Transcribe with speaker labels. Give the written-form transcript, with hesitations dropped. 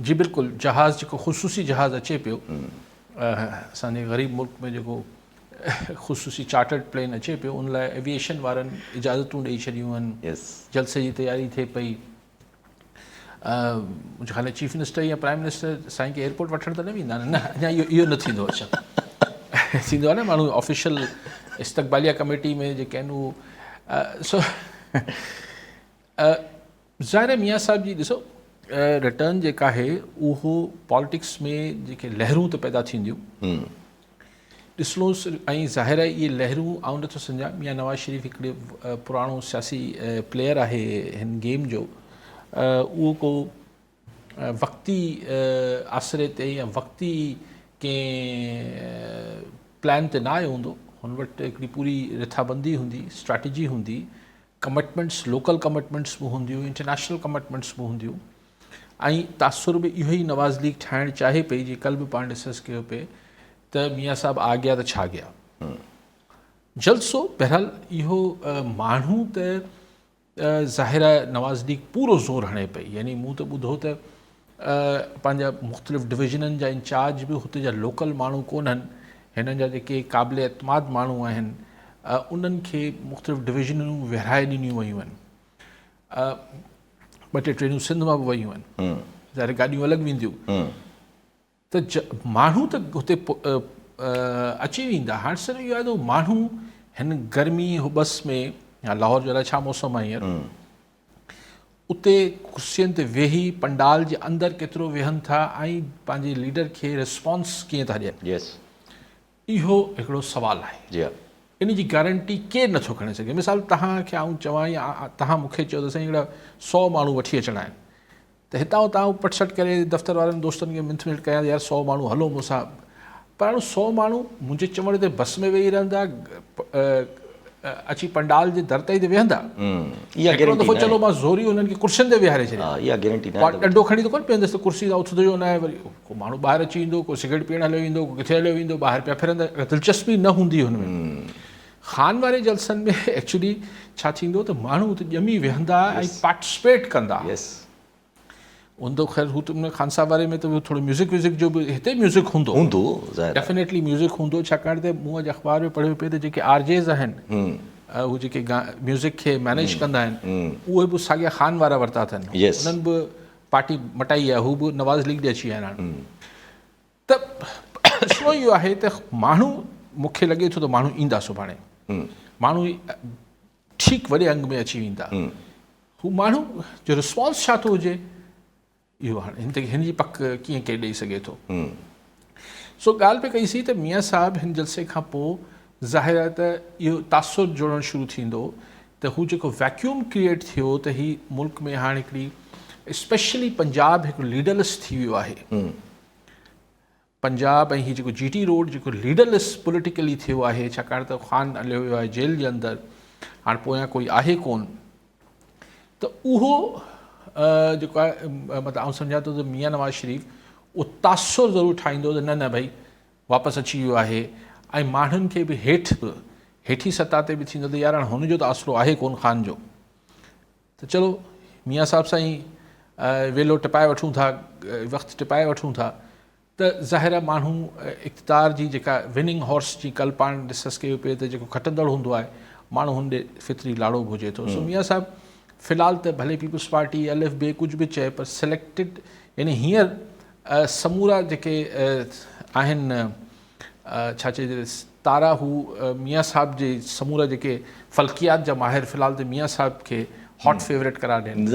Speaker 1: جي بلڪل جهاز جيڪو خصوصي جهاز اچي پيو اسان جي غريب ملڪ ۾ جيڪو خصوصي چارٽرڊ پلين اچي پيو ان لاء ايويئيشن وارن اجازتون ڏئي ڇڏيون آهن جلسي جي تياري ٿئي پئي منهنجي خيال ۾ چيف منسٽر يا پرائم منسٽر سائين کي ايئرپورٽ وٺڻ ته نه ويندا نه اڃا اهو اهو نه ٿيندو اڇا ٿيندو آهي نه ماڻهو آفيشل استقباليه ڪميٽي ۾ جيڪي آهن اهو سو ظاهر آهي ميان صاحب جي ڏسو ريٽرن جيڪا آهي اهو پالٽڪس ۾ جيڪي لهرون ته پيدا ٿينديون ڏسڻو ۽ ظاهر آهي اهي لهرون آئون نٿو سمجهان ميان نواز شريف هڪڙي پراڻو سياسي پليئر آهي هن گيم جو اهو ڪو وقتي آسري تي يا وقتي ڪنهن پلان تي نه آيو هوندو هن وٽ هڪڙي پوري رٿابندي هوندي اسٽريٽجي هوندي ڪمٽمينٽس لوڪل ڪمٽمينٽس به هونديون انٽرنيشنل ڪمٽمينٽس به هونديون ۽ تاثر به اهو ئي نواز ليگ ٺاهڻ چاهي پئي جي ڪل به پاڻ ڊسڪس ڪيو پئي ته ميان صاحب آ گيا ته ڇا گيا جلسو بهرحال اهو ماڻهو ته ظاهر آهي نواز ليگ پورو زور هڻي پئي يعني مون ته ٻڌو ته پنهنجا مختلف ڊويزنن جا انچارج به هتي جا لوڪل ماڻهو ڪونهن هنن جا جيڪي قابل اعتماد ماڻهو آهن انهن کي مختلف ڊويزنون ورهائي ڏنيون ويون آهن ٻه ٽي ٽرينون سنڌ مان به ويون آهن ظاهر گاڏيون الڳ وينديون ته ماڻهو ته هتي اچي ويندا هاڻ صرف اهو آهي ته ماڻهو هن گرمي حبس ۾ يا لاهور جو الائي ڇا موسم آهي هينئر اتي ڪرسين تي ويهي پنڊال جي اندر ڪيترو ويهن ٿا ۽ پنهنجي ليڊر کي رسپانس ڪيئن ٿا ڏين اهو هڪڙو سوال آهي.
Speaker 2: جي ها.
Speaker 1: ان جي گارنٽي ڪير نٿو کڻي سگهي. مثال توهان کي آئون چوان يا توهان مون کي چئو ته سائين هڪڙا سو ماڻهو وٺي اچڻا آهن ته هتان هتان آئون پٽ سٽ ڪري دفتر وارن دوستن کي منٿ ميڙ ڪيان ته يار سو ماڻهو هلو مون سان پر هاڻي سو ماڻهو منهنجي چوڻ تي بس ۾ ويهي رهندا اچي پنڊال جي در تائين ته ويهندا.
Speaker 2: اها
Speaker 1: هڪڙو
Speaker 2: گارنٽي
Speaker 1: دفعو
Speaker 2: ناهي.
Speaker 1: چلو مان زوري انهن کي ڪرسين تي ويهاري ڇڏيان.
Speaker 2: ها اها گارنٽي ناهي
Speaker 1: پاڻ ڏنڊو کڻي ته ڪونه پيهندس ته ڪرسي تان اٿندو جو ناهي وري ڪو ماڻهو ٻاهر اچي ويندو ڪو سگريٽ پيئڻ هليو ويندو ڪو ڪٿي هليو ويندو ٻاهر پيا ڦرندا اگر دلچسپي نه هوندي هن ۾ خان واري جلسن ۾ ايڪچولي ڇا ٿيندو ته ماڻهو اتي ڄمي ويهندا ۽ پارٽيسپيٽ ڪندا هوندو خير هو ته خان صاحب واري ۾ ته ٿورو ميوزڪ ويوزڪ جو به هتي ميوزڪ هوندو
Speaker 2: هوندو ظاهر
Speaker 1: ڊيفينيٽلي ميوزڪ هوندو ڇاڪاڻ ته مون اڄ اخبار ۾ پڙهيو پئي ته جيڪي آر جيز آهن هو جيڪي ميوزڪ کي مينيج ڪندا آهن اهي به ساڳيا خان وارا ورتا اٿن انهن به پارٽي مٽائي آهي هو به نواز ليگ ڏي اچي ويا آهن هاڻ ته مسئلو اهو آهي ته ماڻهو مون کي لڳي ٿو ته ماڻهو ايندا سڀاڻي ماڻهو ٺيڪ وڏي انگ ۾ اچي ويندا هو ماڻهو جو رسپانس ڇا ٿو هجي اهو هاڻي هن تي هن جي پڪ ڪيئن ڪير ڏئي سگهي ٿو سو ڳالهه پئي ڪئي سي ته ميان صاحب هن جلسي کان پوء ظاهر آهي ته اهو تاثر جوڙڻ شروع ٿيندو ته هو جيڪو ويڪيوم ڪريئيٽ ٿيو ته هي ملڪ ۾ هاڻ هڪڙي اسپيشلي پنجاب هڪ ليڊرليس ٿي ويو آهي پنجاب ۽ هي جيڪو جي ٽي روڊ جيڪو ليڊرليس پوليٽيڪلي ٿيو آهي ڇاڪاڻ ته خان هليو ويو آهي جيل جي اندر هاڻ پويان ڪوئي آهي ڪون ته اهو جيڪو آهي مطلب آئون سمجهان ٿو ته ميان نواز شريف اهو تاثر ضرور ٺاهيندو ته نه نه ڀئي واپس اچي ويو آهي ۽ ماڻهن کي به هيٺ به هيٺي سطح تي به ٿيندو ته يار هاڻ هن جو ته آسرو آهي ڪون خان جو ته چلو ميان صاحب سان ئي ويلو ٽپائي وٺون ٿا وقت ٽپائي وٺون ٿا ته ظاهر آهي ماڻهو اقتدار جي جيڪا وننگ هارس جي ڪل پاڻ ڊسڪس ڪيو پئي ته جيڪو کٽندڙ هوندو آهي ماڻهو هن ڏي فطري لاڙو به هجي ٿو سو ميان صاحب في الحال ته ڀلي پيپلز پارٽي الف بي ڪجهه به چئي پر سليڪٽيڊ يعني هينئر سمورا جيڪي آهن ڇا چئجي تارا هو ميان صاحب جي سمورا جيڪي فلڪيات جا ماهر في الحال ته ميان صاحب کي هاٽ فيورٽ قرار ڏين.